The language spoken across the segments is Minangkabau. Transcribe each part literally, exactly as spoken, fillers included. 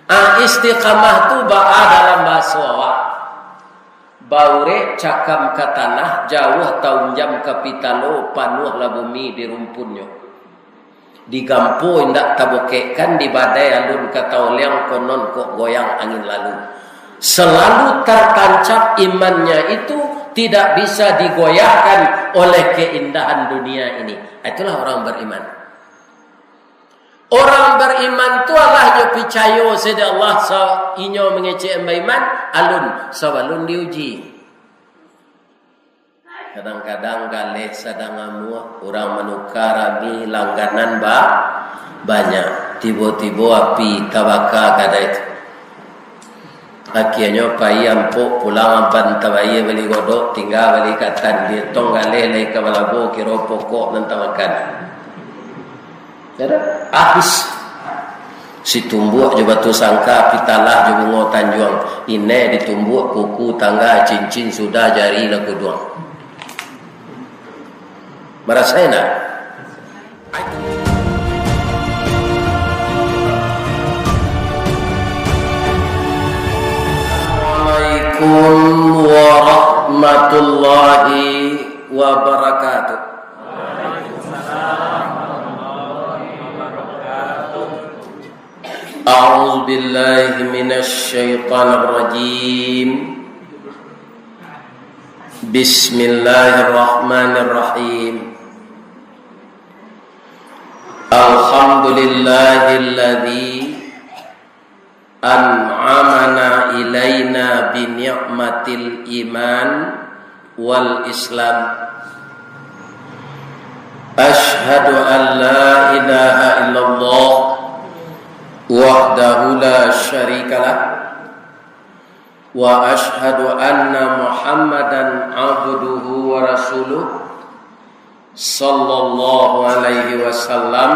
Ah, istiqamah tu baa dalam bahaso awak. Baurek cakam ka tanah, jauah taunjam ka pitalo, panuahlah bumi di rumpunnyo. Digampo indak tabokekkan, dibadai alun ka taoliang, konon kok goyang angin lalu. Selalu tertancap imannya itu, tidak bisa digoyahkan oleh keindahan dunia ini. Itulah orang beriman. Orang beriman tu alah nyo picayo sajo Allah, sa-, inyo mangecek baiman, alun, sabalun diuji. Kadang-kadang galeh sadang amuah, urang manuka rami langganan ba-, banyak. Tibo-tibo api tabaka kadai tu. Akhianyo pai ampok pulang, aban tabayia bali godok, tingga bali katan. Dietong galeh lai ka balabo, kiro pokok nan tamakan. Kada, abih. Si Tumbuak jo Batu Sangka, Pitalah jo Bungo Tanjuang. Inai di Tumbuak, kuku, tangga, cincin, sudah jari lah kuduang. Marasai ndak? Assalamualaikum warahmatullahi wabarakatuh. أعوذ بالله من الشيطان الرجيم. بسم الله الرحمن الرحيم. الحمد لله الذي أنعمنا إلينا بنعمة الإيمان والإسلام. أشهد أن لا إله إلا الله وحده لا شريك له، وأشهد أن محمدا عبده ورسوله، صلى الله عليه وسلم،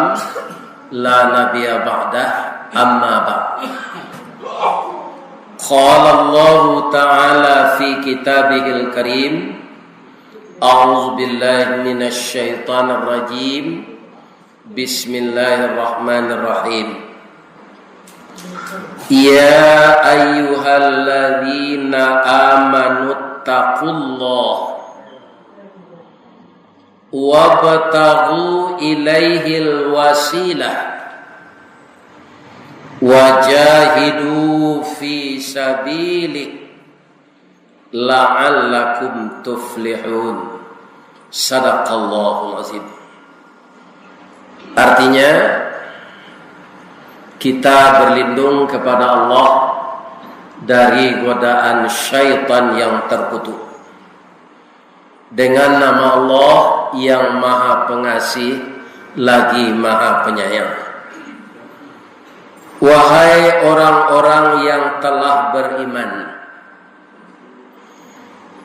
لا نبي بعده، أما بعد. قال الله تعالى في كتابه الكريم، أعوذ بالله من الشيطان الرجيم. بسم الله الرحمن الرحيم. يا أيها الذين آمنوا اتقوا الله وابتغوا إليه الوسيلة وجاهدوا في سبيله لعلكم تفلحون. صدق الله العظيم. Artinya, kita berlindung kepada Allah dari godaan syaitan yang terkutuk. Dengan nama Allah yang Maha Pengasih, lagi Maha Penyayang. Wahai orang-orang yang telah beriman,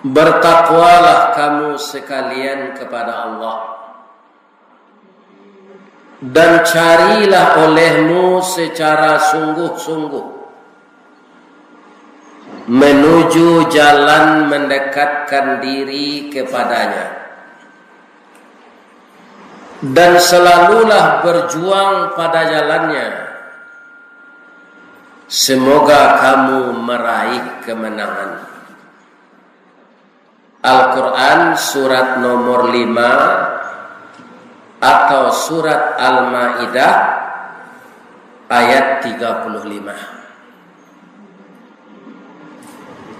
bertakwalah kamu sekalian kepada Allah, dan carilah olehmu secara sungguh-sungguh menuju jalan mendekatkan diri kepada-Nya, dan selalulah berjuang pada jalan-Nya. Semoga kamu meraih kemenangan. Al-Quran, surat nomor lima atau surat Al-Maidah, ayat tiga puluh lima.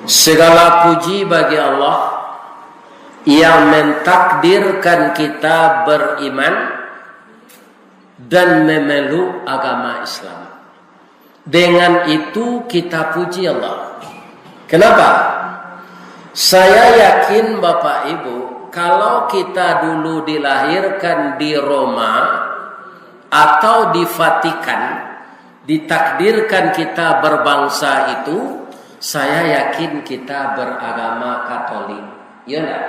Segala puji bagi Allah yang mentakdirkan kita beriman dan memeluk agama Islam. Dengan itu kita puji Allah. Kenapa? Saya yakin, Bapak Ibu, kalau kita dulu dilahirkan di Roma atau di Vatikan, ditakdirkan kita berbangsa itu, saya yakin kita beragama Katolik. Iya ndak?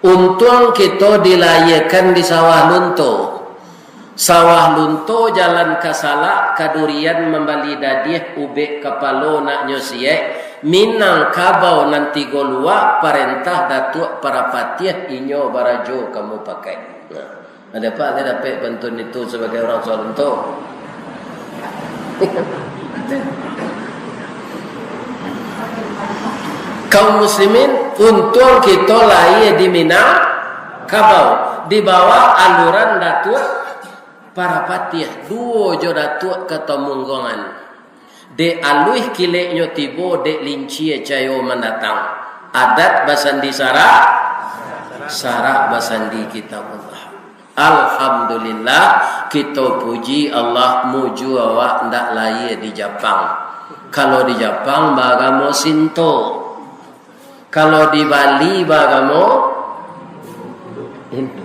Untuang kito dilahiakan di Sawah Lunto. Sawah Lunto, jalan ka Salak, ka Durian, mambali dadiah, ubek kapalo nak nyo siek, Minangkabau nan tigo luak, parentah Datuak Parapatiah, inyo barajo ka mupakaik. Nah, ado apo dapek pantun itu sabagai urang Sawah Lunto? Kaum muslimin, untuang kito lahia di Minangkabau, di bawah aluran Datuak Parapatiah, duo jo Datuak Katamunggongan. Dek aluih kileknyo tibo, dek lincia cayo mandatang. Adat basandi sarak, sarak basandi Kitabullah. Alhamdulillah, kito puji Allah, mujua awak ndak lahia di Japang. Kalau di Japang, baagamo Sinto. Kalau di Bali, baagamo Hindu.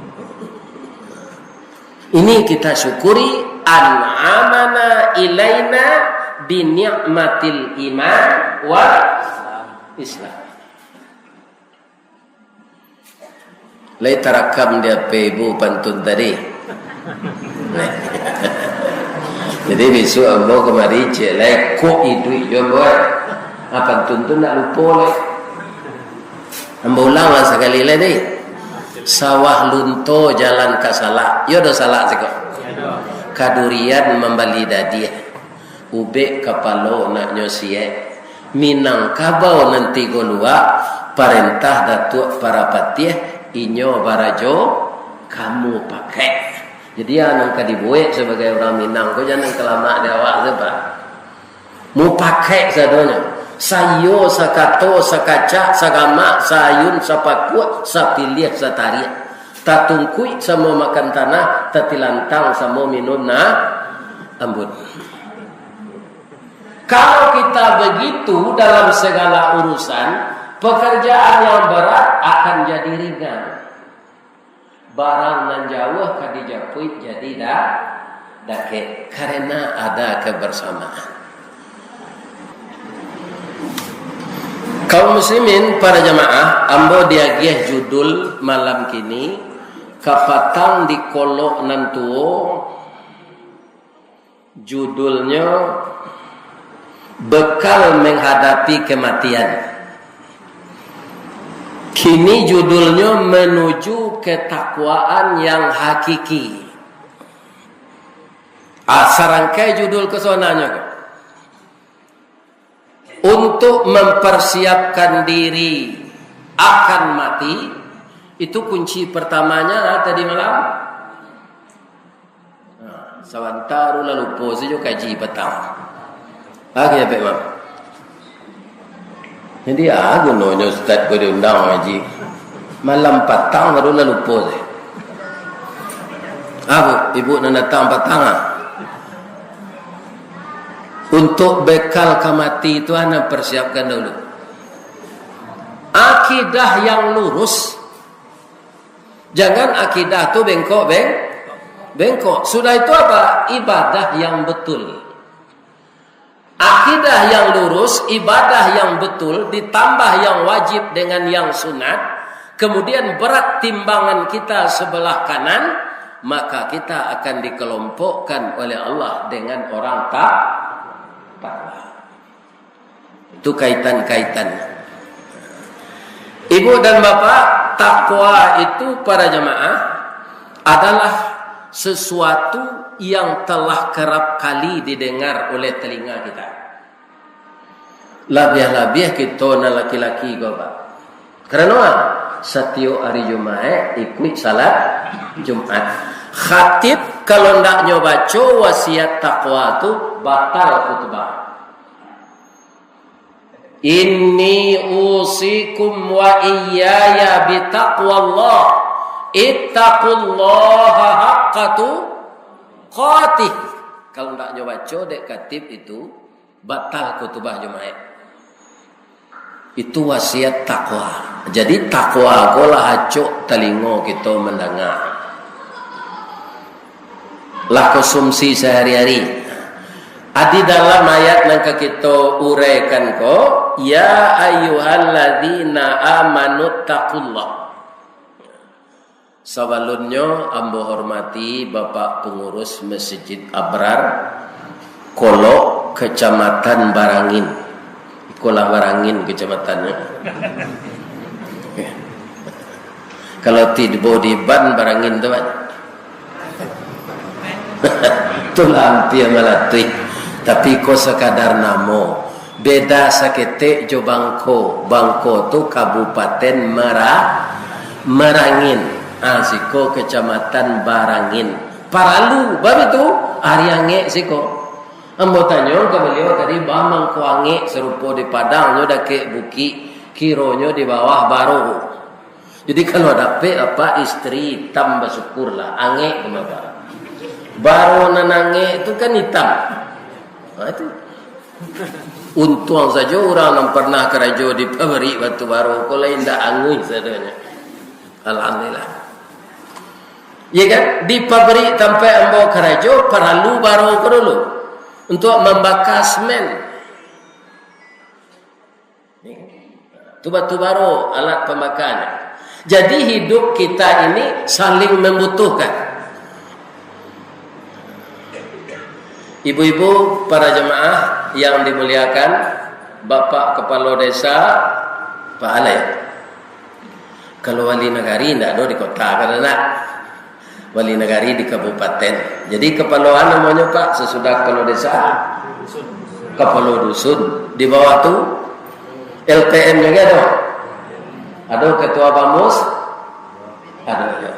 Ini kita syukuri, an'amana ilaina bi ni'matil iman wal Islam. Lai tarakam di H P ibu pantun tadi. Jadi, bisuak ambo kamari, cek lai, kok iduik jo ambo, eh. Ah, pantun tu ndak lupo lai. Ambo ulang lah sakali lai, deh. Sawah Lunto jalan ka Salak. Yo do Salak siko. Kadurian mambali dadiah. Ubek kapalo naknyo siek. Minangkabau nan tigo luak, parentah Datuak Parapatiah, inyo barajo, kamu pakai. Jadi, a nan ka dibuek sabagai urang Minang ko, jan nan ka lamak di awak tu, Pak. Mupakai sadonyo. Saiyo, sakato, sakacak, sagamak, saayun, sapakuak, sapiliah, satariak. Tatungkuik samo makan tanah, tatilantang samo minun na-, ambun. Kalau kita begitu dalam segala urusan, pekerjaan yang berat akan jadi ringan. Barang nan jauah ka dijapuik jadi da-, dakek, karena ada kebersamaan. Kaum muslimin, para jamaah, ambo diagiah judul malam kini, kapatang di kolok nan tuo, judulnyo Bekal Menghadapi Kematian. Kini judulnyo Menuju Ketakwaan yang Hakiki. Ah, sarangkai judul kesonanyo ko. Untuk mempersiapkan diri akan mati, itu kunci pertamanya, ah, tadi malam. Nah, sabanta tu lah lupo sajo kaji patang. Ah, kecek Pak Imam. Jadi, ah, gunonyo ustaz ko diundang mangaji. Malam patang baru lah lupo sajo. Ah, Bu, ibu nan datang patang, ah. Untuk bekal ka mati tu, ah, nan persiapkan dahulu. Akidah yang lurus. Jangan akidah tu bengkok-beng-, bengkok. Sudah itu apa? Ibadah yang betul. Akidah yang lurus, ibadah yang betul, ditambah yang wajib dengan yang sunat, kemudian berat timbangan kita sebelah kanan, maka kita akan dikelompokkan oleh Allah dengan orang tak-, takwa. Itu kaitan-kaitan. Ibu dan Bapak, takwa itu, para jamaah, adalah sesuatu yang telah kerap kali didengar oleh telinga kita. Labiah-labiah kito nan laki-laki ko, Pak. Karano, ah, satiok ari Jumaik ikuik salat Jumaat. Khatib kalau ndak nyo baco wasiat takwa tu, batal khutbah. "Inni usikum wa iyyaya bitaqwallah. Ittaqullaha haqqa tuqatih." Kalau ndak nyo baco dek khatib itu, batal khutbah Jumaik. Itu wasiat takwa. Jadi, takwa ko lah acok talingo kito mandanga. Lah konsumsi sahari-hari. Adi dalam ayat nan ka kito uraikan ko, "Ya ayyuhalladzina amanu taqullah." Sabalunnyo, ambo hormati Bapak Pangurus Masjid Abrar, Kolok, Kecamatan Barangin. Ikolah Barangin kecamatannyo. Kalau tibo di ban Barangin tu, Pak. Itulah ampia malatuih. Tapi ko sakadar namo, beda saketek jo Bangko. Bangko tu Kabupaten Mera-, Merangin. Ah, siko Kecamatan Barangin. Paralu, bab itu, ari angek siko. Ambo tanyo ka baliau tadi, "Ba mangko angek sarupo di Padang, nyo dakek bukik, kironyo di bawah baro." Jadi, kalau dapek apak istri itam, basyukurlah, angek tu mah, Pak. Baro nan angek tu kan itam. Ha, itu. Untuang sajo urang nan parnah karajo di pabrik batu baro, ko lai indak anguih sadonyo. Alhamdulillah. Ya kan? Di pabrik tampek ambo karajo, paralu baro ko dulu untuak mambaka semen. Tu batu baro alat pambakanyo. Jadi, hidup kita ini saling membutuhkan. Ibu-ibu, para jemaah yang dimuliakan, Bapak Kepala Desa, Pak Alai. Kalau wali nagari, ndak ado di kota, kan, ndak? Wali nagari di kabupaten. Jadi, kepala namonyo, Pak, sesudah kepala desa? Kepala dusun. Di bawah tu, L P M juo ado? Ado ketua bamus? Ado, ya.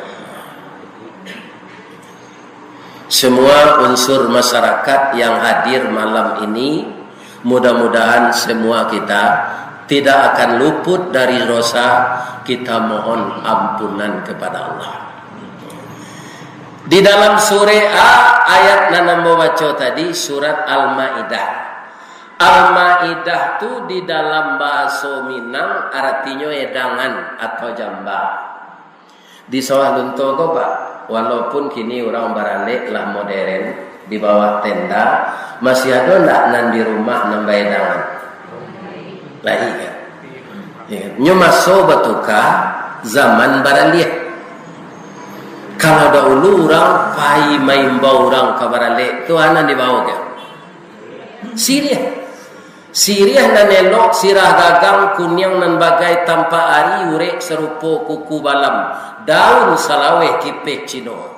Semua unsur masyarakat yang hadir malam ini, mudah-mudahan semua kita tidak akan luput dari dosa, kita mohon ampunan kepada Allah. Di dalam surah A, ayat nan ambo baco tadi, surat Al-Maidah. Al-Maidah tu di dalam bahaso Minang aratinyo edangan atau jamba. Di Sawah Lunto ko, Pak, walaupun kini urang baralek lah moderen, di bawah tenda, masih ado ndak nan di rumah nan baedangan? Lai, kan? Ya, kan? Nyo maso batuka, zaman baraliah. Kalau dahulu urang pai maimbau urang ka baralek, tu a nan dibao, kan? Siriah. Siriah nan elok, sirah gagang, kuniang nan bagai tampak ari, urek sarupo kuku balam, daun salaweh kipeh Cino.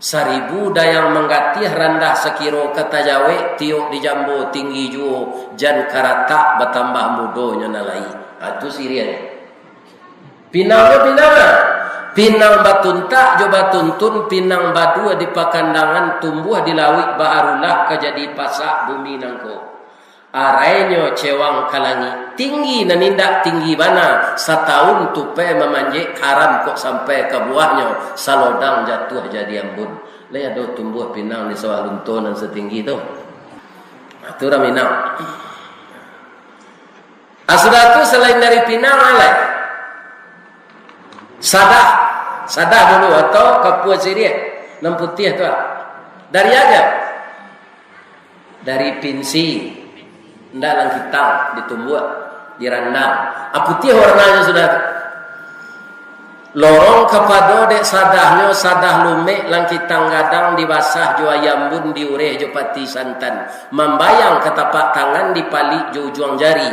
Saribu dayang manggatih, randah sakiro ka tajawek, tiok dijambo tinggi juo, jan karatak batambah mudonyo nan lai. Ha, tu siriahnyo. Pinang jo pinang, ah. Pinang batuntak jo batuntun, pinang baduo di pakandangan, tumbuah di lauik, baarulah ka jadi pasak bumi nangko. Arainyo cewang ka langik, tinggi nan indak tinggi bana, satahun tupai mamanjek, karam kok sampai ka buahnyo, salodang jatuah jadi ambun. Lai ado tumbuah pinang di Sawah Lunto nan satinggi tu? Nah, tu urang Minang. Ah, sudah tu, salain dari pinang, alai. Sadah. Sadah dulu atau kapua siriah. Nan putiah tu, ah. Dari aja. Dari pinsi. Ndak langkitang, ditumbuak, dirandang. Ah, putiah warnanyo sudah tu. Lorong kapado dek sadahnyo, sadah lumek langkitang gadang, dibasah jo ayam bun, diureh jo pati santan, mambayang ka tapak tangan, dipalik jo ujuang jari.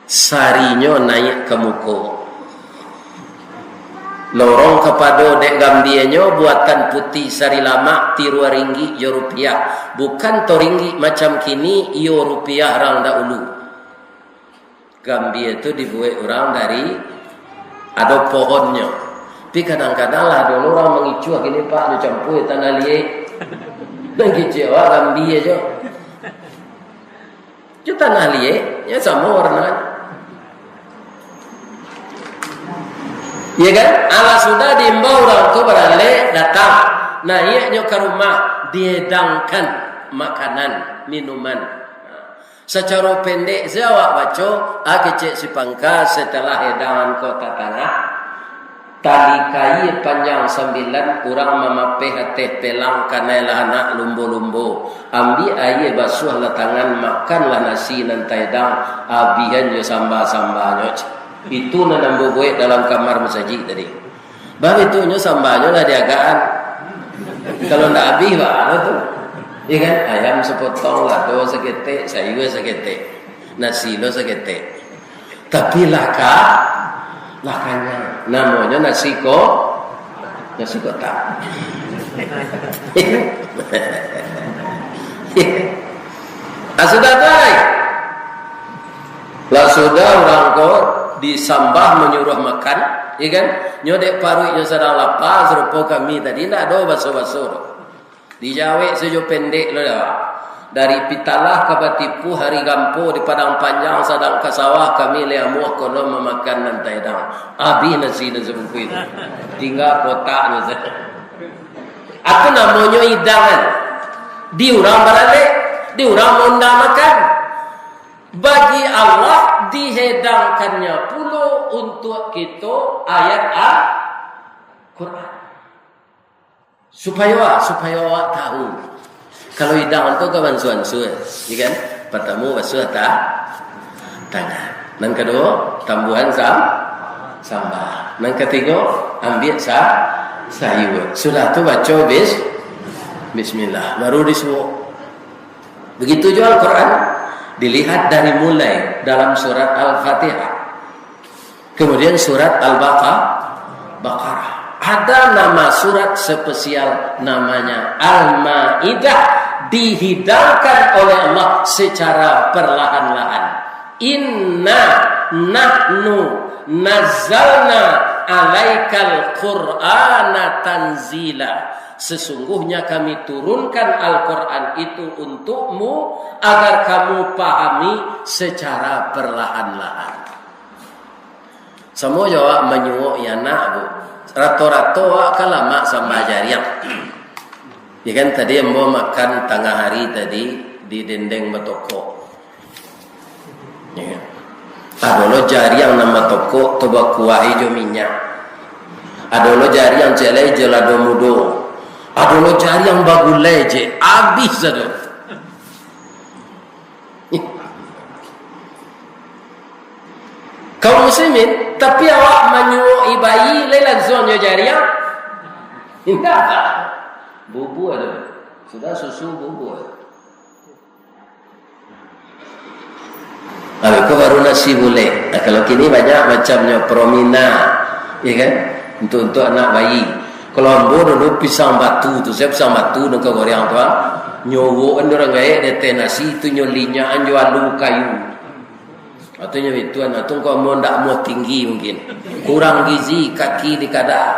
Sarinyo naiak ka muko. Lorong kapado dek gambianyo, buatan putih sari lamak, tiruah ringgik jo rupiah. Bukan to ringgik macam kini, iyo rupiah rang dahulu. Gambia tu dibuek urang dari, ado pohonnyo. Tapi kadang-kadang lah, ado urang mangicuah kini, Pak, nyo campua tanah liek. Nan kecek awak gambia jo. Jo tanah liek, yo samo warnanyo. Iya kan? Alah sudah diimbau urang tu baralek, datang. Naiaknyo ka rumah, diedangkan makanan, minuman. Sacaro pendek sajo awak baco, a kecek si pangka, setelah edangan ko tatangah, tali kaia panjang sambilan, urang mamapeh ateh pelang, kanai lah anak lumbo-lumbo. Ambiak aia, basuahlah tangan, makanlah nasi nan taedang, abihan jo samba-sambanyo. Itu nan ambo buek dalam kamar masajik tadi. Babitunyo sambanyo lah diagakan. Kalau ndak abih, baa tu? Iya kan? Ayam sapotong, lado saketek, sayua saketek, nasi lo saketek. Tapi lah ka-, lah kanyang. Namonyo nasi ko-, nasi kotak. Ah, sudah tu, ai. Lah sudah urang ko disambah manyuruah makan, ya kan? Nyo dek paruiknyo sadang lapa, sarupo kami tadi, ndak ado baso-baso tu. Dijawek sajo pendek lo dah. Dari Pitalah ka Batipuah, ari Gampo di Padang Panjang, sadang ka sawah, kami lai amuah kono mamakan nan taedang. Abih nasi nan sabungkuih tu. Tingga kotaknyo sajo. Itu namonyo hidangan. Di urang baralek, di urang maundang makan. Bagi Allah dihidangkannya pulo untuak kito ayat Al-Quran. Supayo, supayo awak tahu. Kalau hidang tu kan basuah-basuah, ya kan? Partamo basuah ta-, tangan. Nan kaduo, tambuahan sam-, sambah. Nan katigo, ambiak sa-, sayua. Sudah tu baco bis-, bismillah, baru disuok. Begitu juga Al-Quran, dilihat dari mulai dalam surat Al-Fatihah. Kemudian surat Al-Baqa-, Baqarah. Ada nama surat spesial namanya Al-Maidah, dihidangkan oleh Allah secara perlahan-lahan. Inna nahnu nazzalna alaikal Qur'ana tanzila. Sesungguhnya kami turunkan Al-Quran itu untukmu agar kamu pahami secara perlahan-lahan. Samo jo awak manyuok anak, Bu. Rato-rato awak kan lamak sambah jariang. Ya kan, tadi ambo makan tangah hari tadi di Dendeng Batokok. Ya kan? Ado lo jariang nan batokok tu bakuah jo minyak. Ado lo jariang ciek lai jo lado mudo. Ado lo jariang bagulai je, abih sado. Kaum muslimin, tapi awak manyuok bayi lai langsuang jo jariang? Indak. Bubua tu. Sudah susu bubua. Habis tu baru nasi bulek. Nah, kalau kini banyak macamnyo, Promina, ya kan? Untuk, untuk anak bayi. Kalau ambo dulu pisang batu tu, saya pisang batu nang ka goreng tu, ah. Nyowokan urang gaek di ateh nasi tu, nyo linyakan jo alu kayu. Katonyo itu anak tu kok ambo ndak amuah tinggi mungkin. Kurang gizi, kaki dikada.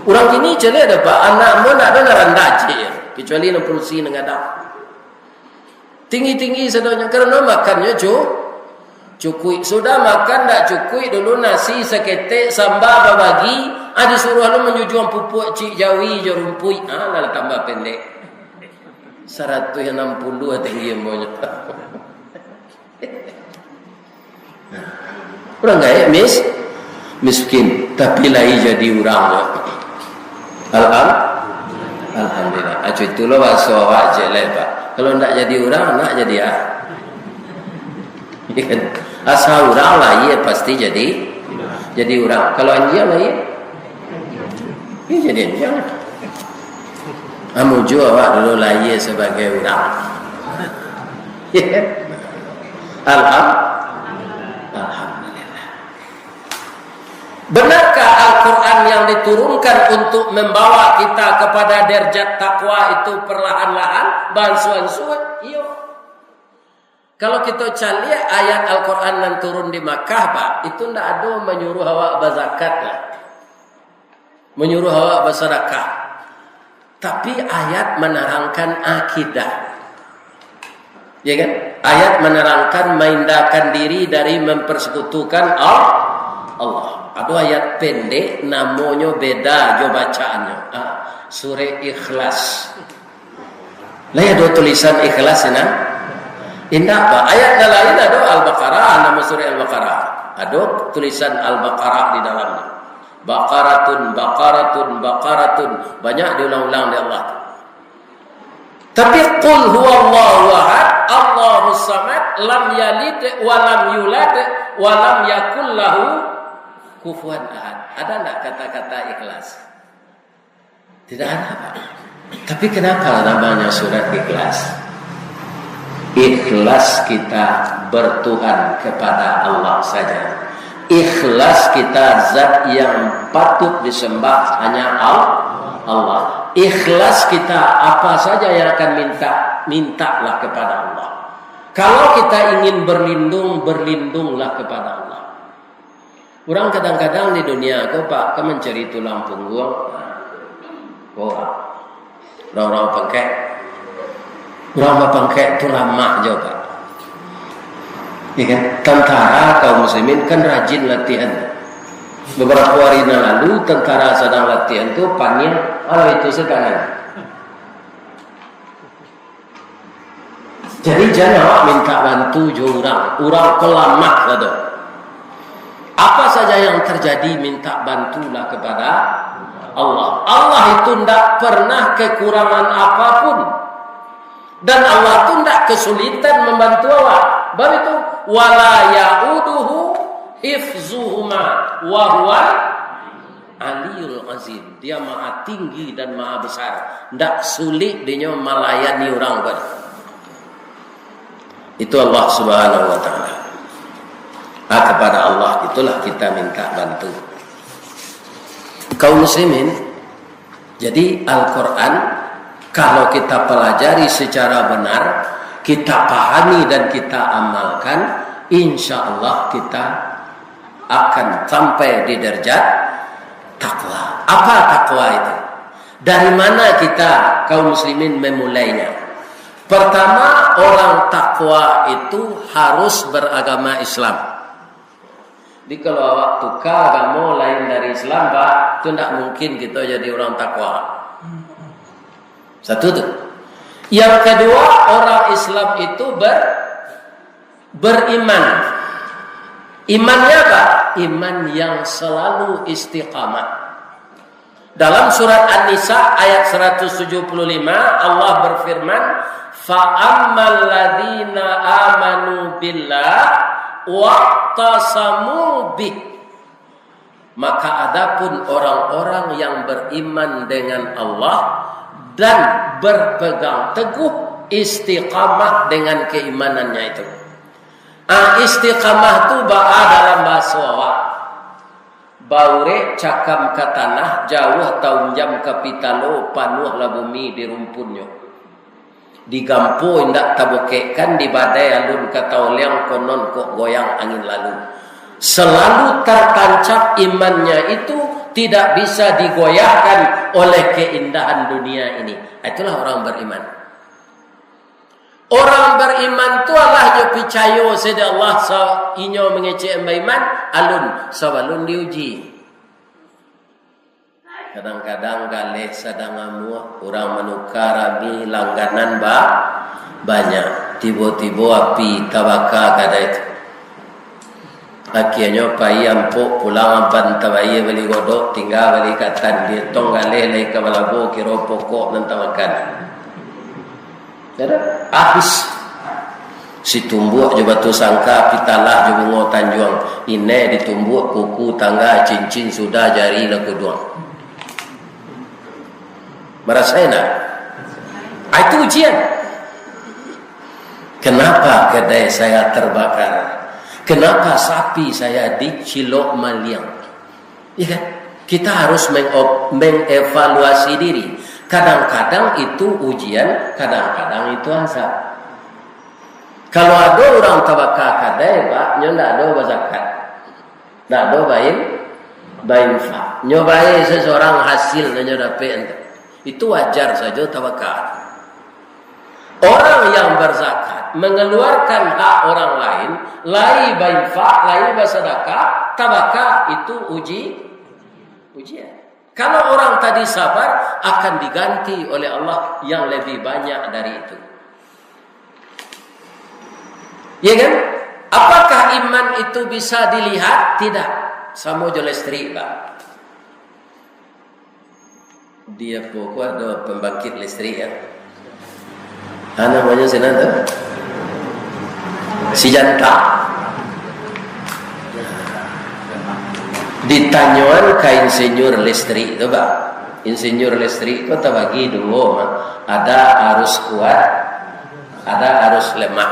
Urang kini caliak dah, Pak, anak ambo ndak ado nan randah ciek, kecuali nan padusi nan gadang. Tinggi-tinggi sadonyo, karano makannyo cu-, cukuik. Sudah makan ndak cukuik, dulu nasi saketek, samba babagi, ah, disuruah lo manjujuang pupuak cik jawi jo rumpuik, ah, lah tambah pendek. Saratuih anam puluah tinggi ambo nyo. Urang gaek mis-, miskin, tapi lai jadi urang. Alham-, Alhamdulillah. Aco itulah bahaso awak je lah, Pak. Kalau ndak jadi urang, nak jadi ah. Kan? Asal urang lahia pasti jadi, jadi urang. Kalau anjiang lahia, ya jadi anjiang. Amuju awak dulu lahia sabagai urang. Alham-, Alhamdulillah. Benarkah Al-Quran yang diturunkan untuk membawa kita kepada derajat takwa itu perlahan-lahan, baansua-ansua? Iyo. Kalau kito caliak ayat Al-Quran nan turun di Makkah, Pak, itu ndak ado manyuruh awak bazakat lah. Manyuruh awak basadakah. Tapi ayat manarangkan akidah. Ya kan? Ayat manarangkan maindahkan diri dari mempersekutukan Al-, Allah. Ado ayat pendek, namonyo beda jo bacaannyo. Ah, Surah Ikhlas. Lai ado tulisan Ikhlas sinan? Indak, Pak. Ayat nan lain ado Al-Baqarah, nama surah Al-Baqarah. Ado tulisan Al-Baqarah di dalamnya. Baqaratun, baqaratun, baqaratun. Banyak diulang-ulang dek Allah. Tapi Qul huwallahu ahad, Allahus samad, lam yalid wa lam yulad, wa lam yakul lahu kufuwan ahad. Ada ndak kata-kata Ikhlas? Tidak ada, Pak. Tapi kenapa namanya surat Ikhlas? Ikhlas kita bertuhan kepada Allah saja. Ikhlas kita zat yang patut disembah hanya Al-, Allah. Ikhlas kita apa saja yang akan minta, Mintalah kepada Allah. Kalau kita ingin berlindung, berlindunglah kepada Allah. Urang kadang-kadang di dunia ko, Pak, ka mancari tulang pungguang. Ko, urang-urang pangkek. Urang bapangkek tu lamah jo, Pak. Ya kan? Tentara kaum muslimin kan rajin latihan. Beberapa hari nan lalu, tentara sadang latihan tu, paniang, alah itu sekarang. Jadi, jan awak minta bantu jo urang, urang ko lamah sajo. Apa saja yang terjadi, minta bantulah kepada Allah. Allah itu ndak pernah kekurangan apapun. Dan Allah tu ndak kesulitan membantu awak. Bab itu, "Wala yauduhu hifzuhuma wa huwal aliyul azim." Dia maha tinggi dan maha besar. Ndak sulik dinyo malayani urang ko. Itu Allah Subhanahu wa Ta'ala. Ah, kepada Allah itulah kita minta bantu. Kaum muslimin, jadi Al-Quran, kalau kita pelajari secara benar, kita pahami dan kita amalkan, insya Allah kita akan sampai di derajat takwa. Apa takwa itu? Dari mana kita, kaum muslimin, memulainya? Pertama, orang takwa itu harus beragama Islam. Jadi, kalau awak tuka agamo lain dari Islam, Pak, tu ndak mungkin kita jadi orang takwa. Satu tu. Yang kedua, orang Islam itu ber-, beriman. Imannya apa? Iman yang selalu istiqamah. Dalam surat An-Nisa ayat seratus tujuh puluh lima, Allah berfirman, "Fa ammal ladzina amanu billah wa'tasamu bih." Maka adapun orang-orang yang beriman dengan Allah dan berpegang teguh, istiqamah dengan keimanannya itu. Ah, istiqamah tu baa dalam bahaso awak? Baurek cakam ka tanah, jauah taunjam ka pitalo, panuahlah bumi di rumpunnyo. Digampo indak tabukekkan, dibadai alun ka taoliang, konon kok goyang angin lalu. Selalu tertancap imannya itu, tidak bisa digoyahkan oleh keindahan dunia ini. Itulah orang beriman. Orang beriman tu alah nyo picayo sajo Allah, sa-, inyo mangecek baiman, alun, sabalun diuji. Kadang-kadang galeh sadang amuah, urang manuka rami langganan ba-, banyak. Tibo-tibo api tabaka kadai tu. Akhianyo pai ampok pulang, aban tabayia bali godok, tingga bali katan, dietong galeh lai ka balabo, kiro pokok nan tamakan. Kada? Abih. Situmbuak jo Batusangka, Pitalah jo Bungo Tanjuang, inai ditumbuak, kuku, tangga, cincin, sudah jari lah kuduang. Marasai ndak? Ah, itu ujian. Kenapa kedai saya terbakar? Kenapa sapi saya dicilok maliang? Iya kan? Kita harus mengop-, mengevaluasi diri. Kadang-kadang itu ujian, kadang-kadang itu azab. Kalau ado urang tabaka kadai, Pak, nyo ndak ado bazakat. Ndak ado bain-, bainfak. Nyo bae sesorang hasil nyo dapek ente. Itu wajar sajo tabaka. Orang yang berzakat, mengeluarkan hak orang lain, lai bainfak, lai basadakah, tabaka, itu uji-, ujian. Kalau orang tadi sabar, akan diganti oleh Allah yang lebih banyak dari itu. Ya kan? Apakah iman itu bisa dilihat? Tidak. Samo jo listrik, Pak. Di apo ko ado pembangkit listrik, ya? Ah, namonyo sinan tu? Sijanta. Ditanyoan ka insinyur listrik tu, Pak. Insinyur listrik tu tabagi duo, Pak. Ada arus kuat, ada arus lemah.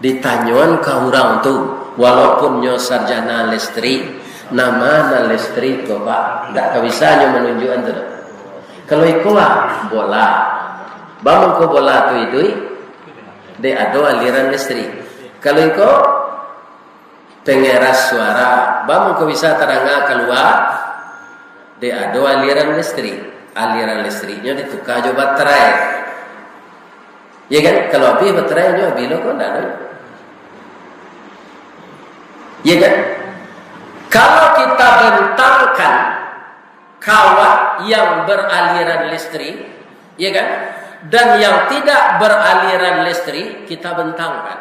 Ditanyoan ka urang tu, walaupun nyo sarjana listrik, nama nan listrik ko, Pak? Ndak ka bisa nyo manunjuakan tu doh. Kalau iko lah, bola. Baa mangko bola tu iduik? Dek ado aliran listrik. Kalau iko pengeras suara, baa mangko bisa tadanga kalua? Dek ado aliran listrik. Aliran listriknyo dituka jo baterai. Ya kan? Kalau abih baterai nyo, abih lo ko ndak ado. Ya kan? Kalau kita bentangkan kawat yang beraliran listrik, ya kan? Dan yang tidak beraliran listrik, kita bentangkan.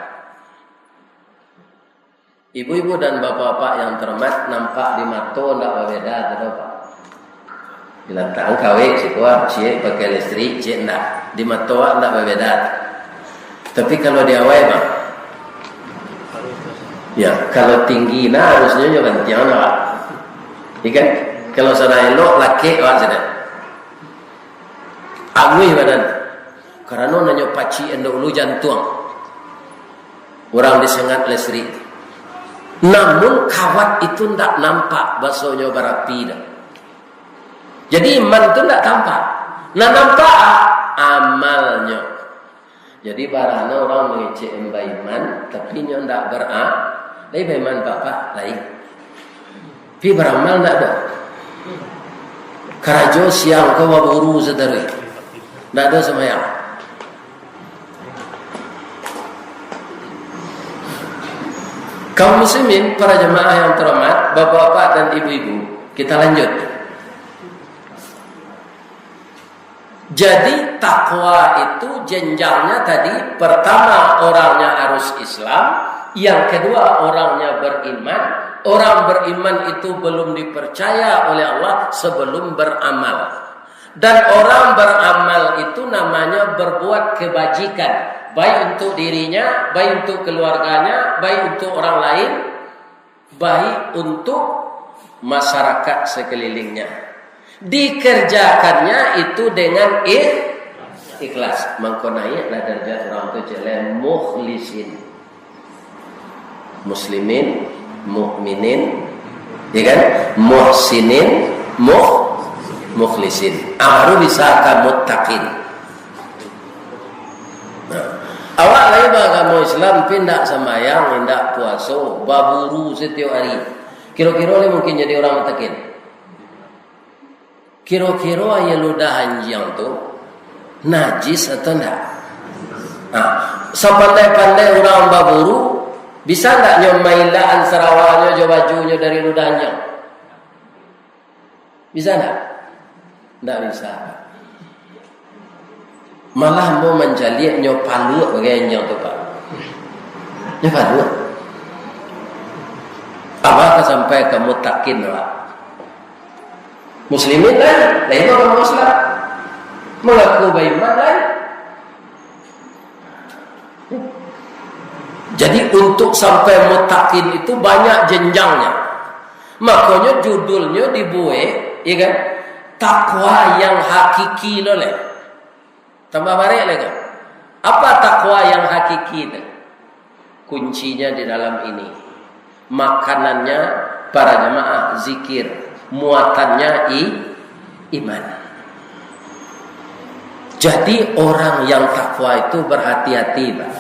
Ibu-ibu dan bapak-bapak yang terhormat, nampak di mato ndak babeda tu, Pak? Bila tang kawik, siko, ciek pakai listrik, ciek ndak. Di mato awak ndak babeda. Tapi kalau di awai, Bang? Ya, kalau tinggi, nah, harusnyo nyo gantian, Pak. Ikan, kalau sudah elok, lakek, Pak, sudah. Anguih badan. Karano nanyo pacik ando ulu jantuang. Urang disengat listrik. Namun kawat itu ndak nampak, basonyo barapi dah. Jadi iman tu ndak tampak. Nah, nampak amalnyo. Jadi barano urang mangecek baiman, tapi nyo ndak bara-, lai baiman, Pak, Pak, lai. Tapi baramal ndak ado. Karajo siang ko baburu sataruih. Ndak ado sambayang. Kaum muslimin, para jamaah yang terhormat, bapak-bapak dan ibu-ibu, kita lanjut. Jadi, takwa itu jenjangnya tadi, pertama orangnya harus Islam, yang kedua orangnya beriman. Orang beriman itu belum dipercaya oleh Allah sebelum beramal. Dan orang beramal itu namanya berbuat kebajikan, baik untuk dirinya, baik untuk keluarganya, baik untuk orang lain, baik untuk masyarakat sekelilingnya. Dikerjakannya itu dengan ikh-, ikhlas. Mangko naiaklah darajat urang tu, jaleh mukhlisin. Muslimin, mukminin, ya kan? Muhsinin, mukh-, mukhlisin. Ah, baru bisa ka muttaqin. Nah, awak lai baagamo Islam, tapi indak sambayang, indak puaso, baburu satiok ari. Kiro-kiro lai mungkin jadi urang muttaqin? Kiro-kiro aia ludah anjiang tu najis atau ndak? Nah, sapandai-pandai urang baburu, bisa ndak nyo mailaan sarawanyo jo bajunyo dari ludah anjiang? Bisa ndak? Ndak bisa. Malah ambo mancaliak nyo paluak bagai anjiang tu, Pak. Nyo paluak. Apo ka sampai ka muttaqin, Pak? Muslimin lai, lai urang Islam. Mangaku baiman lai. Jadi, untuk sampai muttaqin itu banyak jenjangnya. Makonyo judulnyo dibuek, ya kan? Takwa yang hakiki lo lai. Tambah barek lai kan? Apa takwa yang hakiki tu? Kuncinya di dalam ini. Makanannya para jamaah zikir, muatannya i-, iman. Jadi, orang yang takwa itu berhati-hati, Pak.